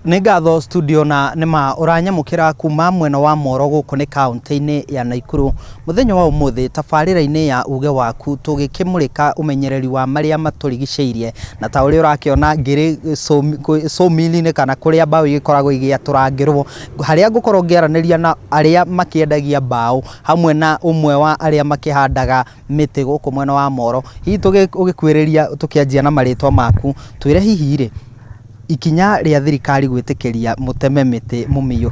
Nĩ ngatho studio na nĩma ũranyamũkĩra kuma mwena wa Moro gũkũ nĩ kaũntĩ-inĩ ya Naikuru. Mũthenya wa ũmũthĩ tabarĩra-inĩ ya uge waku tũgĩkĩmũrĩka ũmenyereri wa marĩa matũrigicĩirie na ta ũrĩa ũrakĩona ngĩrĩ sawmill-inĩ kana kũrĩa mbaũ igĩkoragwo igĩatũrangĩrwo harĩa ngũkorwo ngĩaranĩria na arĩa makĩendagia mbaũ hamwe na ũmwe wa arĩa makĩhandaga mĩtĩ gũkũ mwena wa Moro. Hihi ũgĩkuhĩrĩria tũkĩanjia na marĩtwa maku, twĩre hihi rĩ, ikinya rĩa thirikari gwĩtĩkĩria mũteme mĩtĩ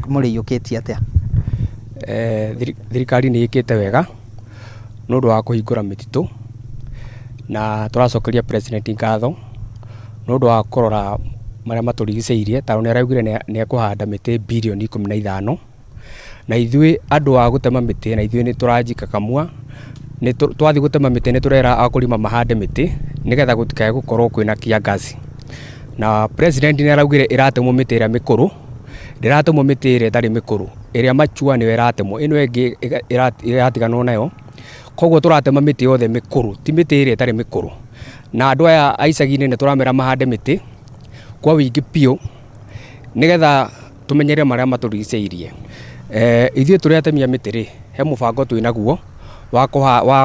mũrĩiyũkĩtie atĩa? Thirikari nĩ ĩkĩte wega nĩ ũndũ wa kũhingũra mĩtitũ, na tũracokeria president ngatho nĩ ũndũ wa kũrora marĩa matũrigicĩirie, tondũ nĩ araugire nĩ ekũhanda mĩtĩ birioni 15. Na ithuĩ andũ a gũtema mĩtĩ na ithuĩ nĩ tũrajikakamua, twathiĩ gũtema mĩtĩ nĩ tũrera akũrima mahande mĩtĩ nĩgetha gũtikae gũkorwo kwĩna kiangazi. Na president nĩ araugire ĩratemwo mĩtĩ ĩrĩa mĩkũrũ, ndĩratemwo mĩtĩ ĩrĩa ĩtarĩ mĩkũrũ, ĩrĩa mature nĩyo ĩratemwo, ĩno ĩngĩ ĩratiganwo nayo. Koguo tũratema mĩtĩ yothe mĩkũrũ, ti mĩtĩ ĩrĩa ĩtarĩ mĩkũrũ. Na andũ aya a icagi-inĩ nĩ tũramera mahande mĩtĩ kwa ũingĩ biũ nĩgetha tũmenyerere marĩa matũrigicĩirie. Ithuĩ tũrĩ atemi a mĩtĩ rĩ, he mũbango twĩ naguo wa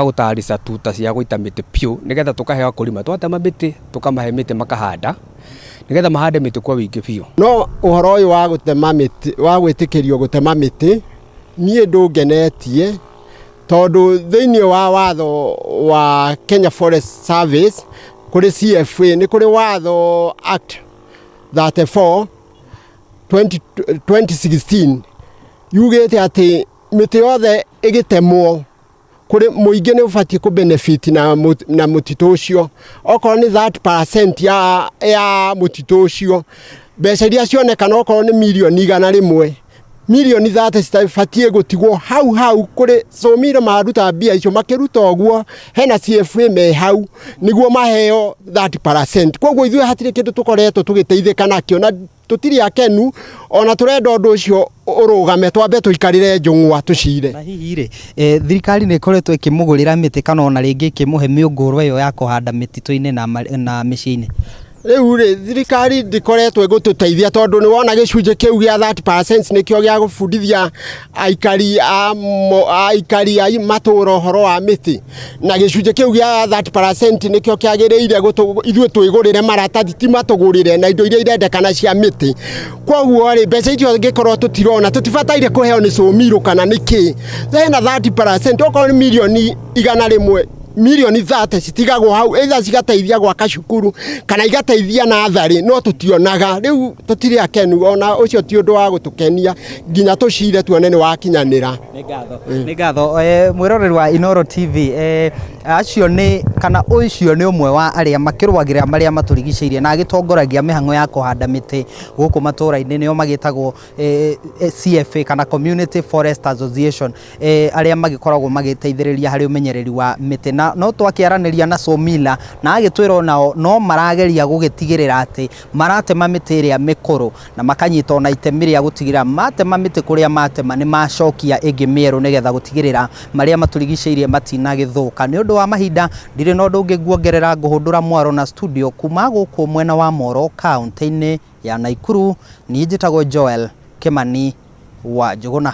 gũtarica tuta cia gũita mĩtĩ biũ nĩgetha tũkahe akulima. Twatema mĩtĩ tũkamahe mĩtĩ makahanda nĩgetha mahande mĩtĩ kwa ũingĩ biũ. No ũhoro ũyũ wa gũtema mĩtĩ, wa gwĩtĩkĩrio gũtema mĩtĩ, niĩ ndũngenetie tondũ thĩinĩ wa watho wa Kenya Forest Service kũrĩ CFA nĩ kũrĩ watho Act 34 20, 2016 yugĩte atĩ mĩtĩ yothe ĩgĩtemwo kũrĩ mũingĩ nĩ ũbatiĩ kũ benefit na, na mũtitũ ũcio okorwo nĩ 30% ya mũtitũ ũcio mbeca iria cionekana okorwo nĩ mirioni 100, mirioni 30 citabatiĩ gũtigwo hau hau kũrĩ cũmiro maruta mbia icio makĩruta ũguo hena CFA me hau nĩguo maheo 30%. Koguo ithuĩ hatirĩ kĩndũ tũkoretwo tũgĩteithĩka nakĩo na tũtirĩ akenu ona tũrenda ũndũ ũcio ũrũgame twambe tũikarĩre njũng'wa tũcire. Na hihi rĩ, thirikari nĩ ĩkoretwo ĩkĩmũgũrĩra mĩtĩ kana ona rĩngĩ ĩkĩmũhe mĩũngũrwa ĩyo ya kũhanda mĩtitũ-inĩ na mĩciĩ-inĩ? Rĩu rĩ, thirikari ndĩkoretwo ĩgũtũteithia tondũ nĩ wona gĩcunjĩ kĩu gĩa 30% nĩkĩo gĩa gũbundithia aikari a aikari a matũra ũhoro wa mĩtĩ, na gĩcunjĩ kĩu gĩa 30% nĩkĩo kĩagĩrĩire ithuĩ twĩgũrĩre maratathi ti matũgũrĩre na indo iria irendekana cia mĩtĩ. Koguo rĩ, mbeca icio angĩkorwo tũtirona tũtibataire kũheo nĩ cũmirũ kana nĩ kĩ, hena 30% okorwo nĩ mirioni 100, mirioni 30 citigagwo hau either cigateithia gwaka cukuru kana igateithia natharĩ, no tũtionaga. Rĩu tũtirĩ akenu ona ũcio ti ũndũ wa gũtũkenia nginya tũcire tuone nĩ wakinyanĩra. Nĩ ngatho. Nĩ ngatho. Mwĩroreri wa Inooro TV, acio nĩ kana ũcio nĩ ũmwe wa arĩa makĩrũagĩrĩra marĩa matũrigicĩirie na agĩtongoragia mĩhang'o ya kũhanda mĩtĩ gũkũ matũra-inĩ, nĩo magĩtagwo CFA kana Community Forest Association, arĩa magĩkoragwo magĩteithĩrĩria harĩ ũmenyereri wa mĩtĩ. Na no twakĩaranĩria na Somila na agĩtwĩra onao no marageria gũgĩtigĩrĩra atĩ maratema mĩtĩ ĩrĩa mĩkũrũ na makanyita ona itemi rĩa gũtigĩrĩra matema mĩtĩ kũrĩa matema nĩ macokia ĩngĩ mĩerũ nĩgetha gũtigĩrĩra marĩa matũrigicĩirie matinagĩthũka. Nĩ ũndũ wa mahinda ndirĩ na ũndũ ũngĩ nguongerera, ngũhũndũra mwaro na studio kuma gũkũ mwena wa Moro kaũntĩ-inĩ ya Naikuru. Niĩ njĩtagwo Joel Kimani wa Njũgũna.